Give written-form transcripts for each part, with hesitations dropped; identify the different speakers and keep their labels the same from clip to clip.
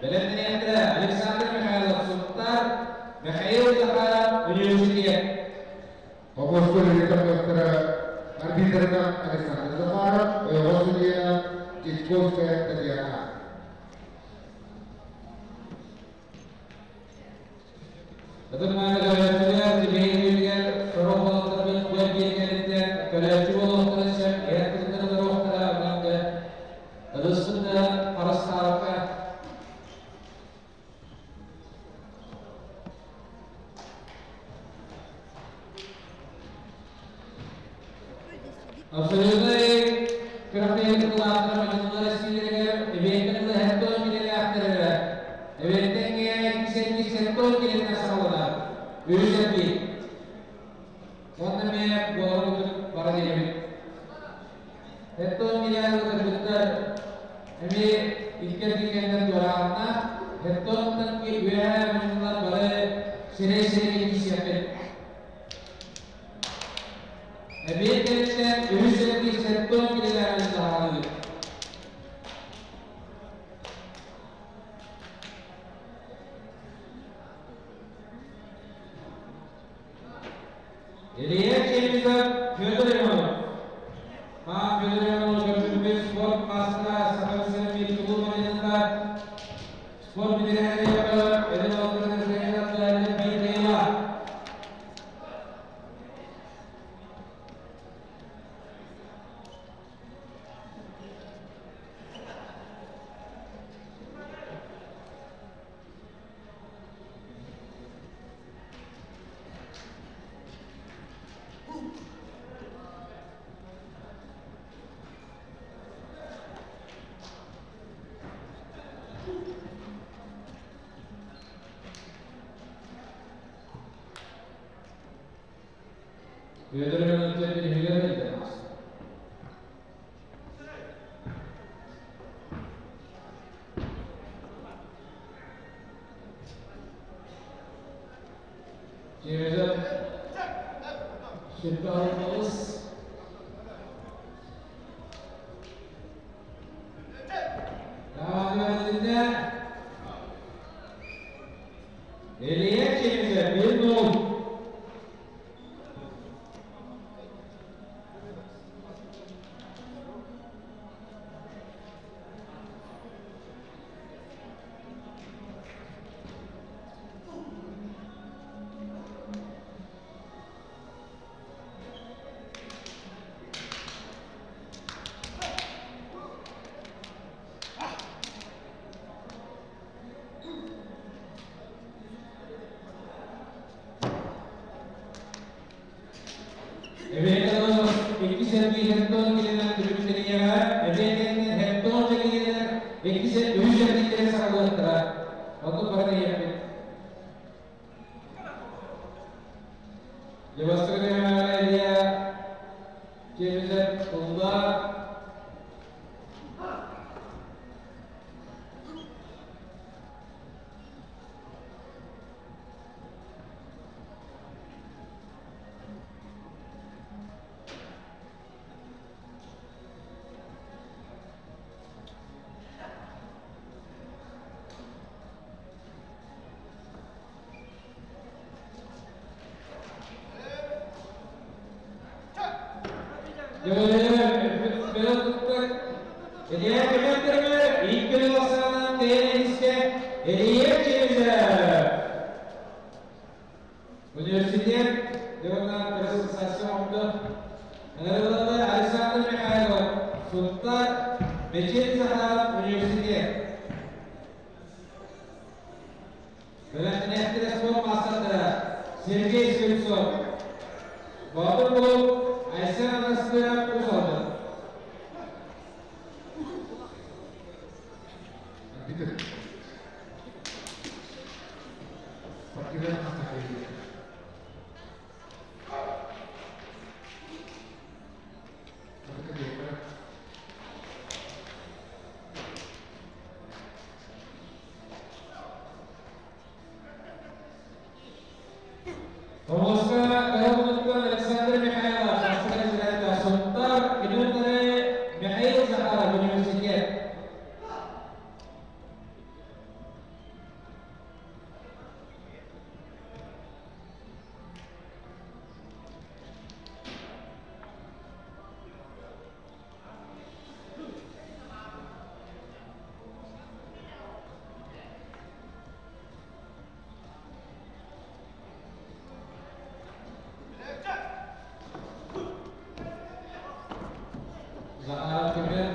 Speaker 1: Бэлэмнэниэхтэрэ Александр Михайлов Сунтаар, Михаил Захаров Университет.
Speaker 2: Хомуска үлэлиир арбитрынан Александр Захаров, ойоҕос судьуйа Дьячковская Татьяна.
Speaker 1: Ытык-мааны көрөөччүлэр, түбэһин сорох уолаттарбыт быар биэргэлиттэн көрөөччү буолуохтарын сөп, эр тыллары туруохтара, онон да ытыспыт да харыстаабакка Абсолютнай күрэхтэһии кытылаахтара мадьынылар эстиилэригэр эбиэттэн ыла хеттон килэлээхтэрэ эбиэттэн иккисэнни сеттон килэтинэн саҕаланар үһүс эргий уонна эмиэ буолар курдук бара диэбит хеттон килээн кыргыттар эмиэ икки эргийгэннэр туораанна хеттонтан үөһээ мадьынылар бары сирэй сирэйгэ тиийсиэхпит. Эбиэт кэнниттэн үһүс эргий сэттэ килэлээҕин саҕалыыр. Илья Чемизов, Федор Иванов. Хаан Федор Иванов көрсүбүт спорт маастара Саха сирин чулуу мадьынында спорт бэтэрээнэ эдэр уолаттарыгар тренердэр биир кыайыылаах. Федор Иванович биһигэр илдьэн ааста. Чемизов сүрбэ албалыс Даҕаны Илья Чемизов 1-0. Эбиэтэ иккис эргий хеттон килэнэн түмүктэниэҕэ, эбиэтэ хеттон чэгиэнэр иккис үһүс эргийлэри саҕалыахтара. Оннук бары диэхпит. Дьыбастык Илья Чемизов ылла. Илья Кеметтерге икки ласанан тенниске Илья Чемизов. Университет Леонард Ассоциация Наградалары Александр Михайлов, Сунтар, Мечеть Захаров, Университет. Бэлэмнээхтэрэ спорт маастардара Сергей Слепцов, Боотур Булук, Айсен Анастыров Уус Алдан.
Speaker 2: Арбитр. Спортивная мастер.
Speaker 1: Хомуска Кыһыл Александр Михайлов, Сунтар, Сунтар, Михаил Захаров, Университет.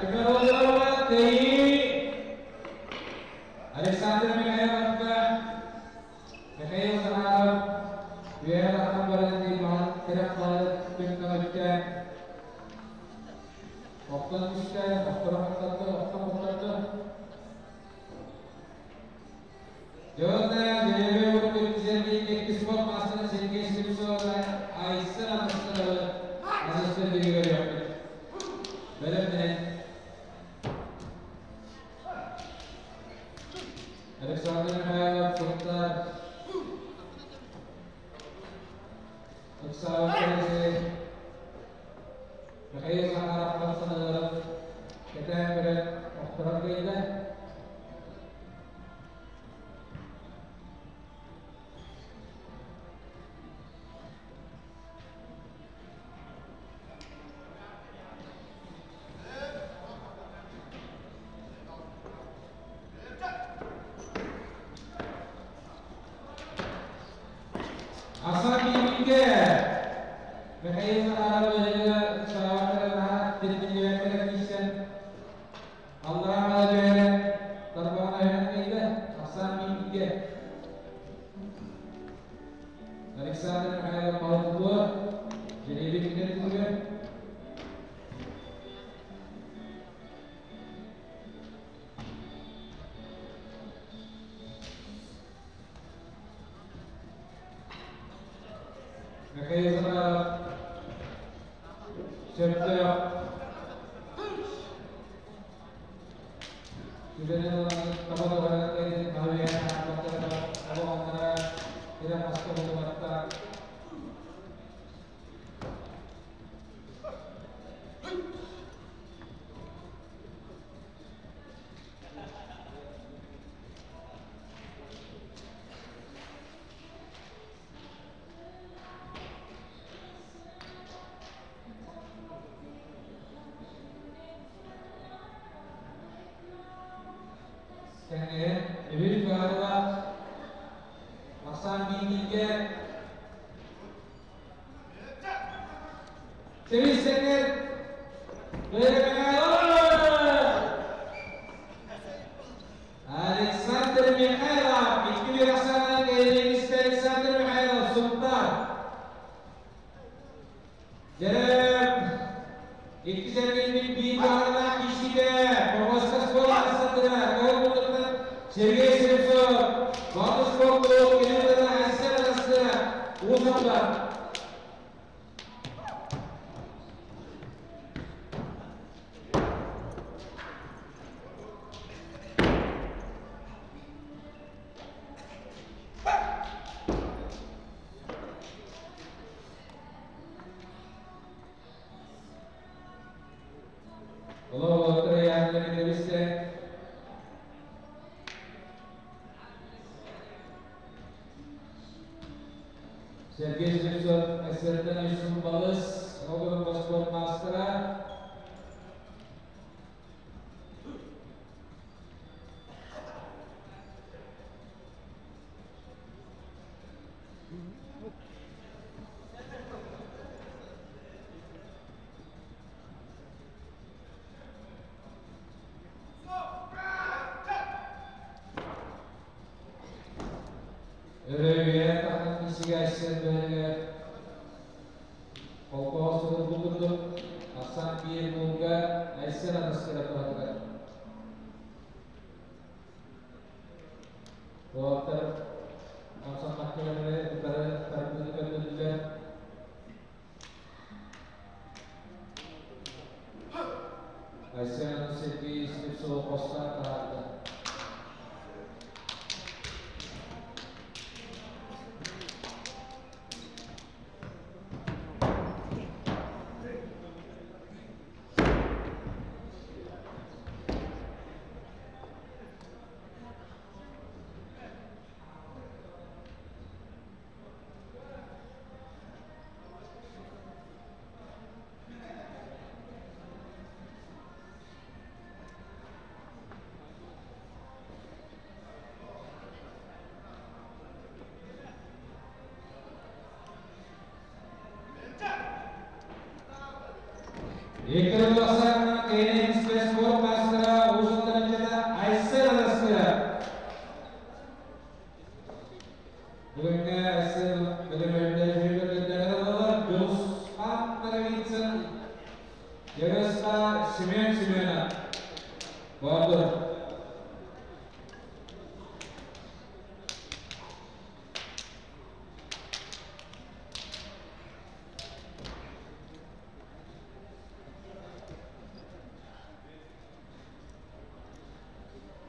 Speaker 1: Көмөр кыайыы Александр Михайловка. Михаил Захаров үөһэ тахсан баран дии тирэх бары түҥ өттө охтон түстэ, охторо хаттатты, охтон охтотто. Дьонна Дереве Уркун спорт мастера Сергей Слепцов, Айсен Анастасовы Азастыр көрүөхпүт. Бэлэмнэнэн. Александр Михайлов Сунтар Ыксаабыт Михаил Захаров хамсаныыларын кэтээн көрөн охторон кыайда. Асан Бибиге Михаил Захаров саҕаттарына тирбиннибэккэ киирсэн Аллараа Маладьыара тарбаҕын айан кэллэ. Асан Бибиге Александр Михайлов Балыкуа Жеребий кинер. Михаил Захаров сөптөөх түгэнин таба туһанан маһыйа обоҕоннора тирэ маска булуматта. Кәңе Эбир Карла Асан Бигиге Себис Сеңер Александр Михайлов, 2-1 Асанан Александр Михайлов, Сунтар. Жереп, икки сәргенмин бир барына кишиде, Помоска спорт Александра, Сергей Слепцов, Батыс спорт клуб, Келетана Айсен Арасына, Усамба. Олоо яанна. Сергей Слепцов, Әсерден Юсум Балыс, Огурун спорт мастера. Өрөйе тахын кисиге Айсен бөлүгө Холкоосу булдурдук Асан бир булга Айсен анастыра туратыгар. Буаттар Амсан мактылары утары тарбыны көтүрдүлөр. Айсен Сергей Слепцов Костан таһарды. Екірі басарына Кейнен Спес. Боотур.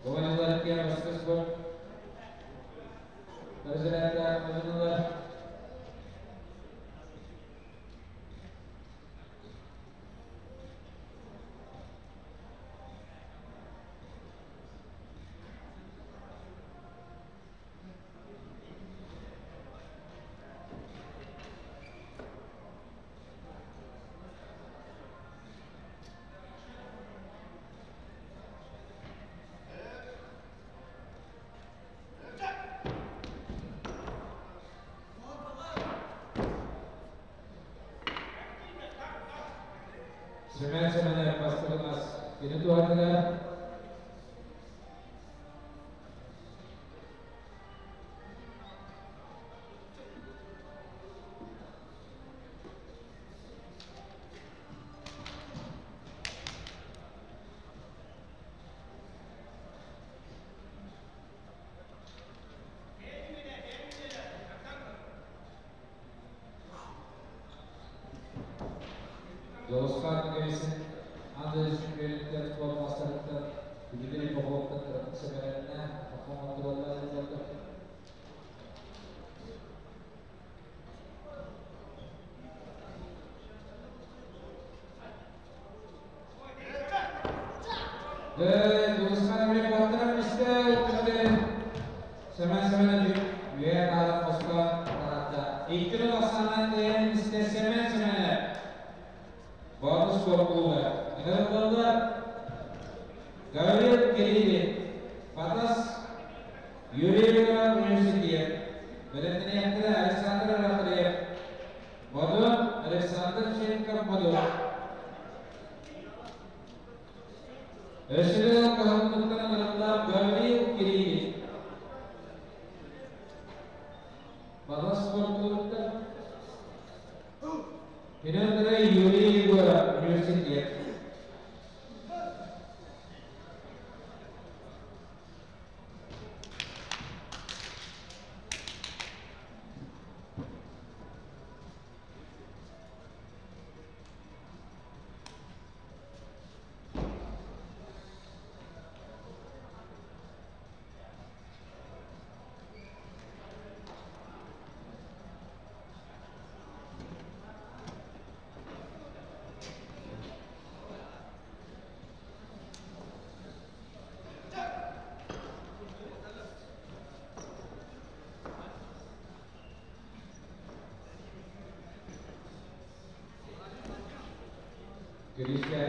Speaker 1: Богонялар киэн баскы спорт. Дәрежелерде мажыналар. Семен Семенов бастырылмас. Кини туһатыгар Жолусхан кебисин анда жүнкөлүктер спорт мастарыттан Дмитрий Поповтан Семенетне Попов Жолусхан Репортер мисте Семен Семенович Üye Arap Moskova tarafta. 2.90'dan değen iste Semen Semen'e. Боотур спорт клубы. Ыҥырыллаллар Гаврил Кириллин, Батас Юрьева университет, Бэлэмнэниэхтэрэ Александр Андреев, Модун Александр Ченков Модун. Өссө кыһаллыбыттан ыҥырыллар Гаврил Кириллин. Батас спорт клубуттан Кинандра Юрий Егоров университет. Көрүскэ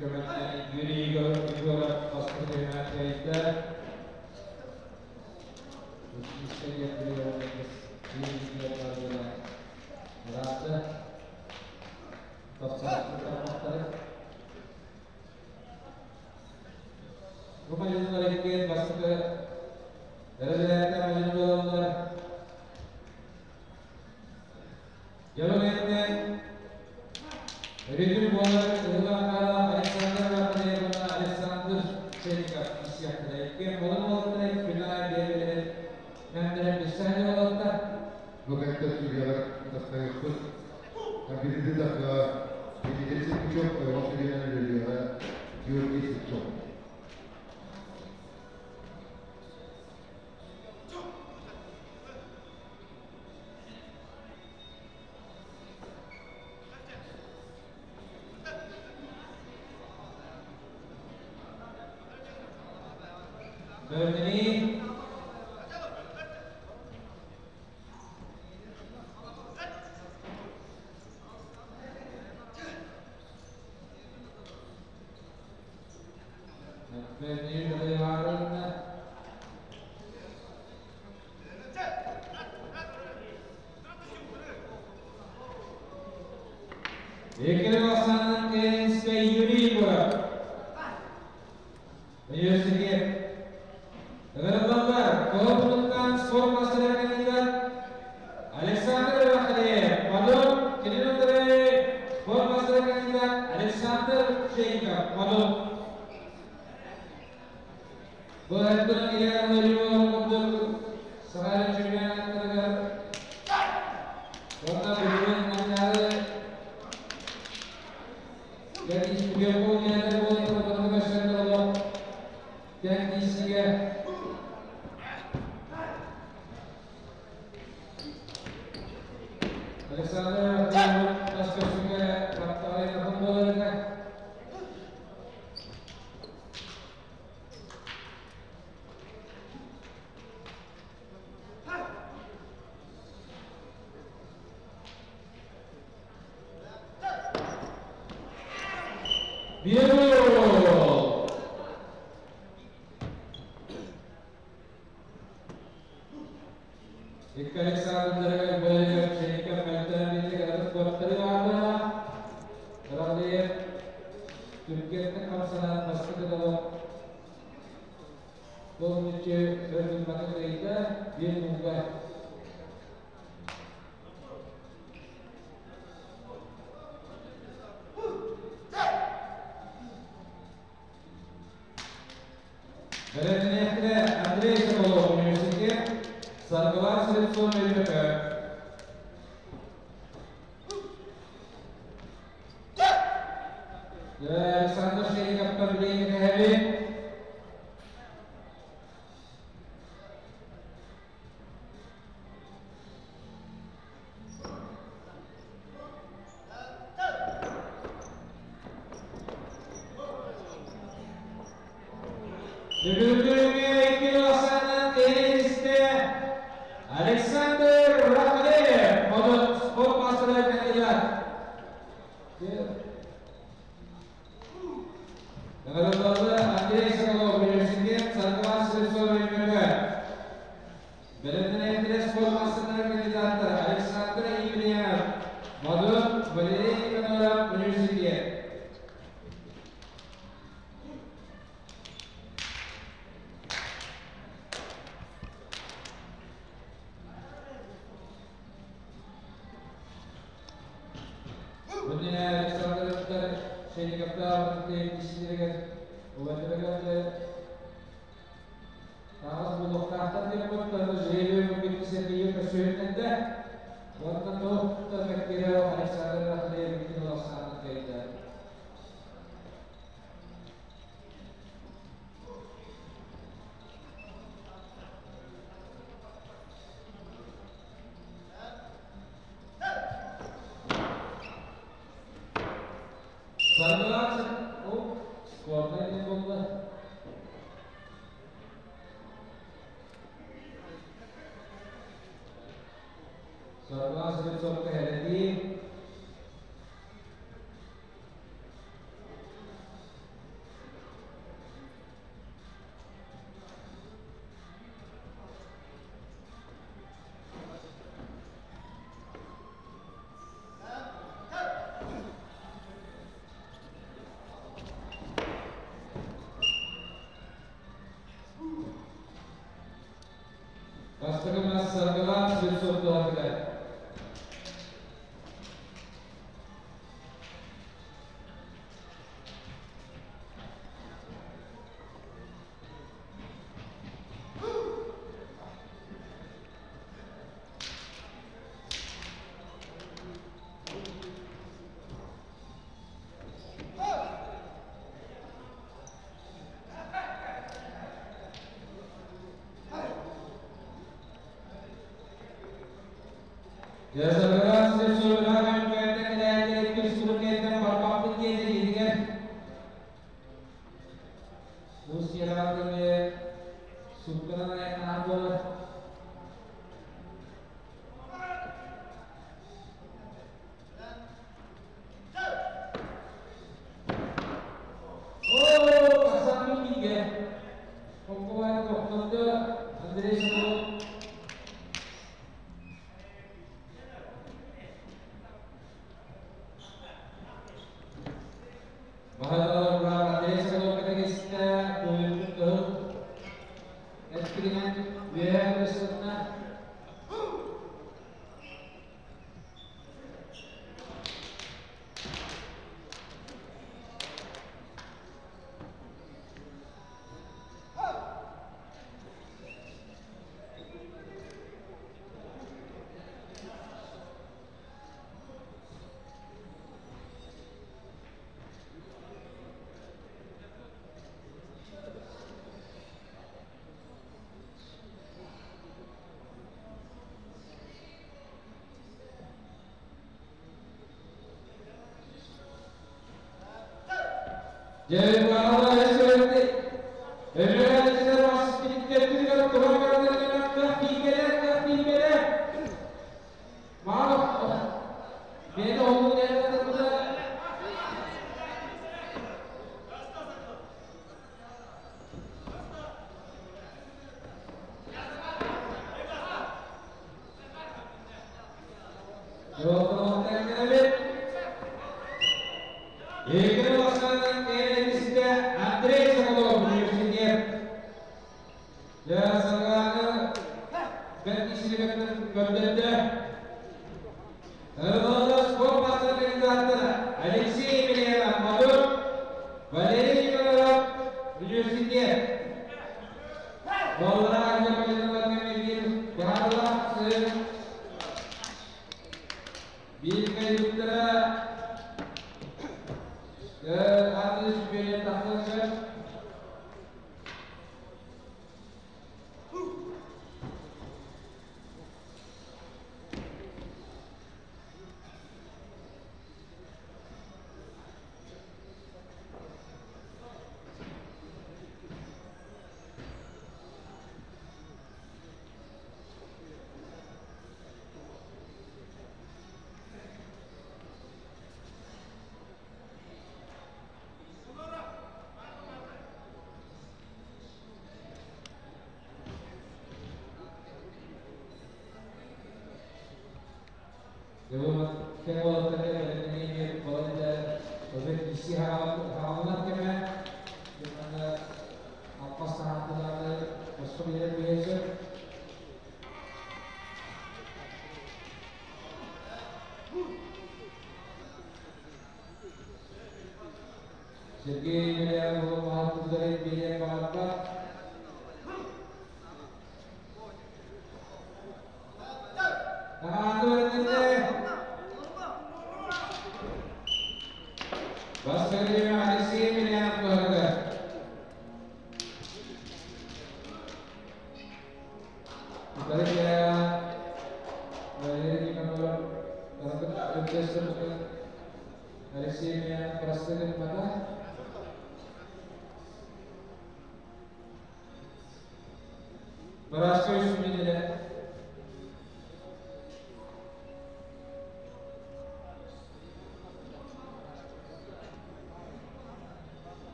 Speaker 1: көмөттөн Юрий Егоров бастык төһүмэхтэйдэ. Расы. Бу мажылар экен бастыкы дәрежелерде мажын болалар. Жабы Режим болар Ылғанқара Александр Вахтаевна Александр Чеников исияқтыра. Иккен болын олықтыра, финал берілер. Мәмдірі бісәне олықта.
Speaker 2: Бүгінгі судьялар тастайықпыз. Компьютерді таққа Дмитрий Сергучев, Ойғос Елена Лилия, Георгий Сычев.
Speaker 1: Bölümünü Bölümünü Екері Асанның Энске Юрий Егоров. Университет. Ыҥырыллаллар, Колопунуттан спорт мастера кандидат Александр Вахалеев, Модун, Кирилл спорт мастера кандидат Александр Ченков, Модун. Бұл әттінің илеген курдук Сахалин чемпионаттарыгар Онна бүгүн маннары Японияда болтыр көстөрдө Тәңкисиге Александр Таскөсүгө Батталайна футболына. Bir gol. İlk Alexander'ın böyle şeyka Meltem'in kadar korkları vardı. Herhalde Türkiye'nin kapsanan başka da Dolmuşçu Örgün Bakır'da bir nokta. Belediye Andrei Sokolov Üniversitesi Sargılar Seleksiyon Bölümü. Alexander Şerikap'ta bileğini hevi. Alexander Rafadeev, model sport master kandidat. Andrei Sokolov Üniversitesi Sargılar Seleksiyon Bölümü. Belediye sport master kandidatları Alexander Emelianov, model Valery Nikonov Üniversitesi. Bunun Alexander Şenikapta kişilere Ulaştıracak Тағыз бұлықтақтан деп бұттарды жүйелі өкетісі көсөйінді. Ондан тоқтар мәккере Александр Рахлеев бүтін олақсанын кәйді. Sargılar o skorda ne oldu? Sargılar Seleksiyon Heledi. Бастығымыз Саргылан Seleksiyon Heledi. Yazarlar Seleksiyon Heledi Kürsülük'ten parmaklı gece Rusya'da Sultan'a yakın Oh, kasama Miguel. Kung tohtohta Andrei Sokolov. Bahadalar Andrei Sokolov kategorisi'nde boyunca Eskiden ve arasında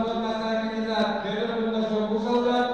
Speaker 1: Спорт мастера кандидат Федор Кундашов Бусалдар.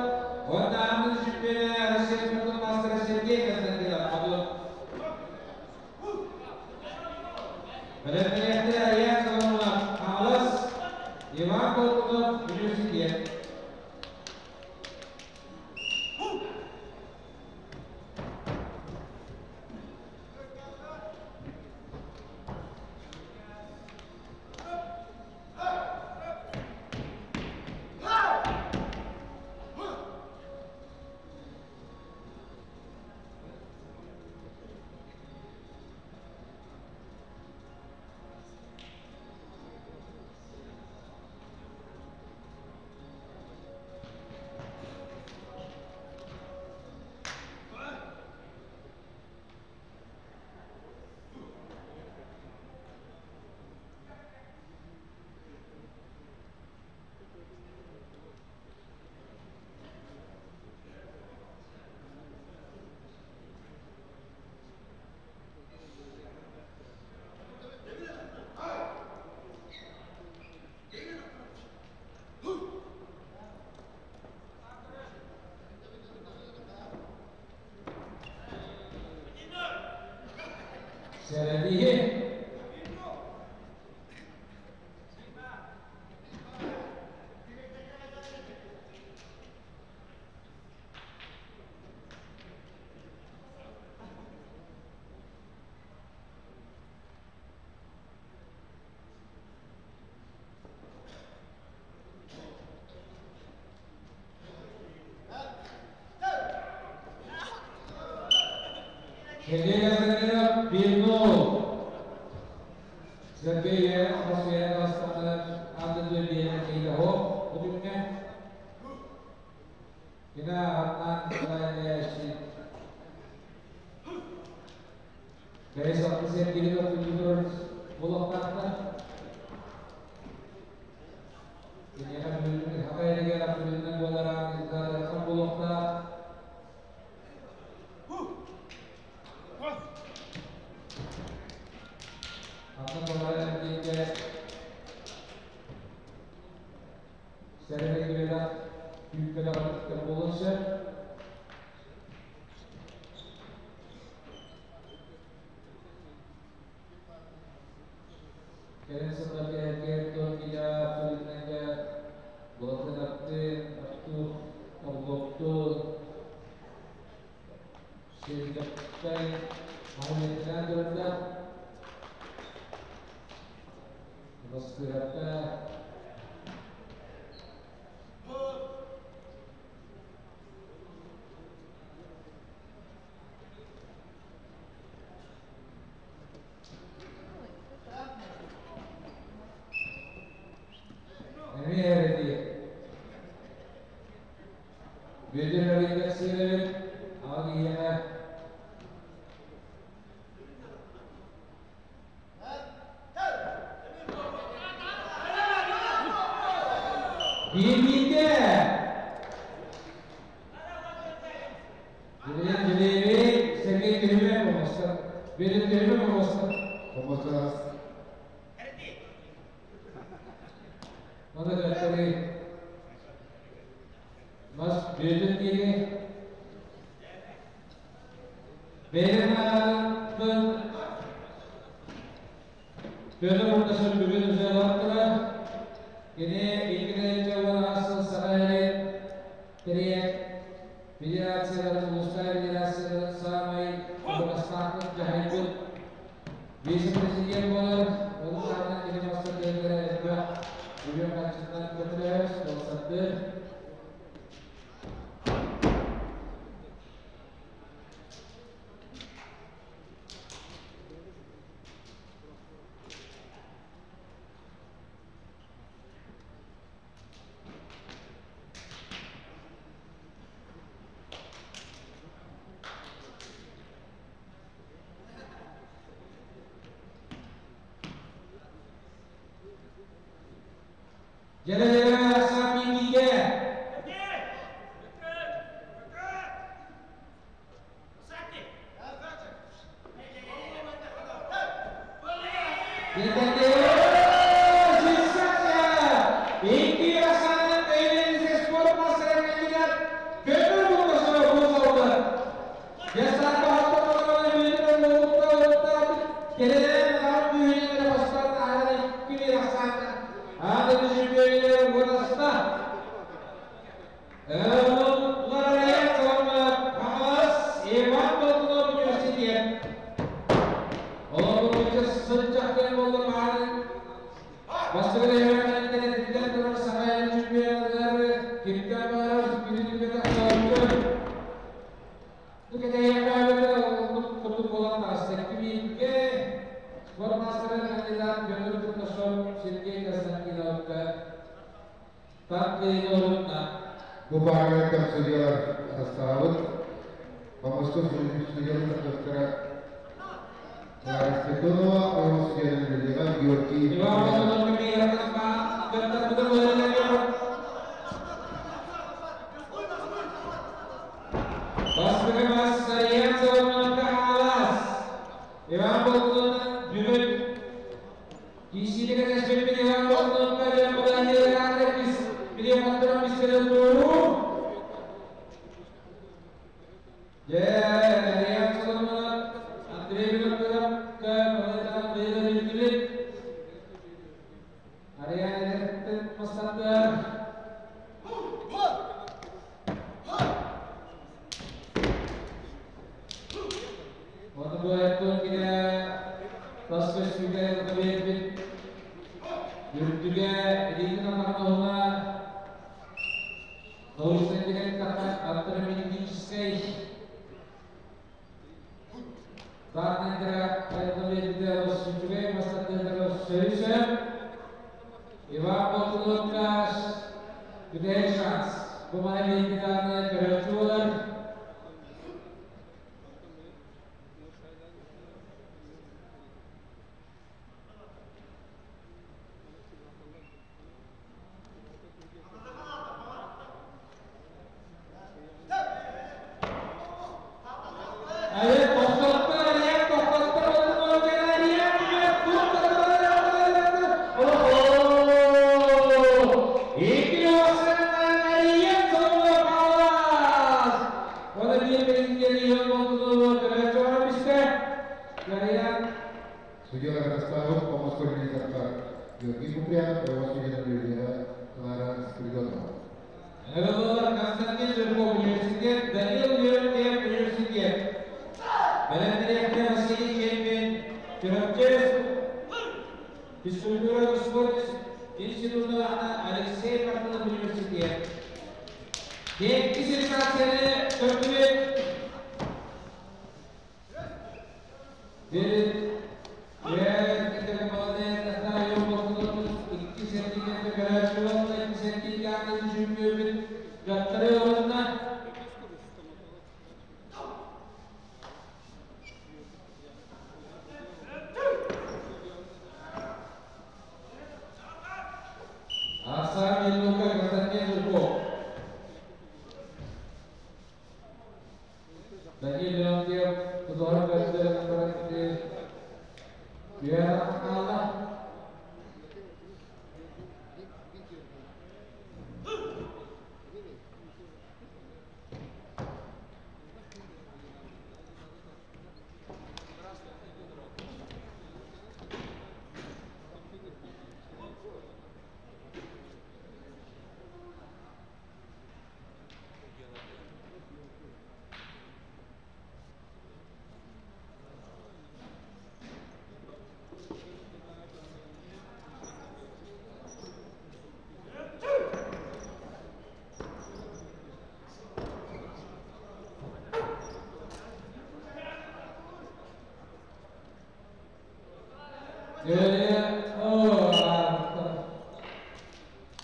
Speaker 1: Сэрэтиһи. Сергей Константинов 1-0. Сергей Хосуя Казахстаны анды дүрбиенен кейді хоқ бұдүкке. Кина ағатынан Қалайны Бәйс алты Сергей Федоров болақтақты. Кинеға бүлінің хақайрегер бүлінің боларан издарасан болақта. Атын боларан кейде Сәрелегі күйіккелі болыншы. Келен сылларга эргер кия фүлүннеге Болатын аттын, Артур, Орлопту, Сергей Махметинен көрді. Басқыратта Эми Бүдір сыйлыбыт, ағияға. Бирбиде. Julian Juliwi, Sergey Kirime olmasa, Benim Kirime olmasa.
Speaker 2: Olmasa.
Speaker 1: Mada gösteri. Mas büyüdün diye. Benim ağabeyim Bölüm ortası бүгін üzerine Yine ilgili olan asıl sarayı Teriyek Federatsiyaların, Uluslar Federatsiyaların Samay Oblastaklık Jahayput Vice-President болар, onun сағынан келе бастап берілер бүгін қатысынан көтірес, болсатты. Jere-jere sapi tiga.
Speaker 2: Бу бағыттан судьялар составын Помостов судьялар доктора Клара Степанова, он судья Георгий.
Speaker 1: Данныйдара айылгы олус үчүгэй мастардыылары сөрү-сөп. Иван Болтунуокка бүтэһик шанс. Бу маны биһиги даҕаны көрөөччү буолар. Evet, toplattı, Ariel toplattı, Ariel Oho! İki Ariel sonunda Palas. Ona bir belirli yol olduğunu görüyoruz işte. Ariel.
Speaker 2: Судьялар составы по организатор Георгий Куприянов, его судья Клара Спиридонова.
Speaker 1: Merhabalar, Konstantin Zhirkov Университет, Данил Леонтьев Университет. Бэлэм Василий Чемпин, Чурапчы Физкультура и спорт института Алексей Мартынов Университет. Кекки сенсацияны көрдүбүт. Bir iki sertifikat görüşü oldu, iki sertifikat düşünmüyor Gattare yolunda. Asa Milluka Konstantin Zhirkov. Daniil Leontiev Kudor Gösteri Allah.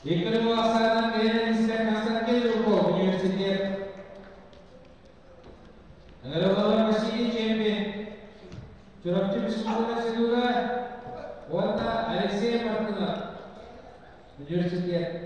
Speaker 1: Ikri Konstantin Zhirkov Университет. Merhabalar Василий Чемпин. Чурапчы Физкультура института. Онна Алексей Мартынов. Университет.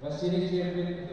Speaker 1: Василий Чемпин.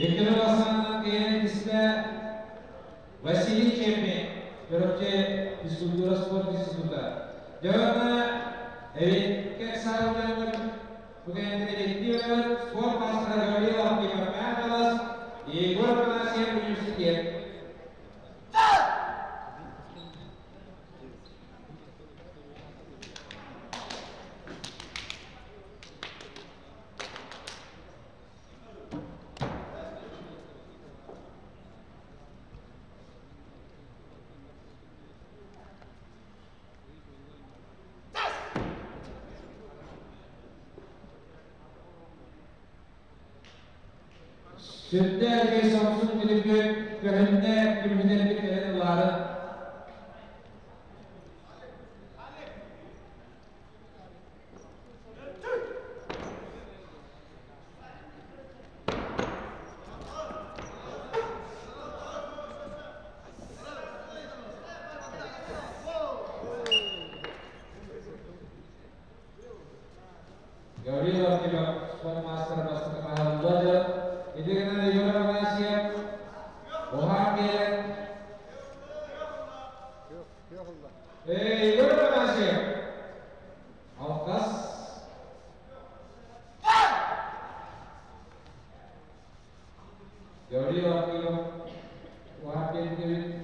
Speaker 1: Екінші Астананың кенетісі Василий Чемпин, Чурапчы физкультура спорт института. Жауабына evet, сарылданыр. Сүрдэ Samsun Bilipü köhünne gümühünleri kelen uları. Gavrilo Sport Master Master Belajar itu kena Егор Афанасьев Охан Егор Афанасьев Алқас Гаврил Акимов Охан Келин.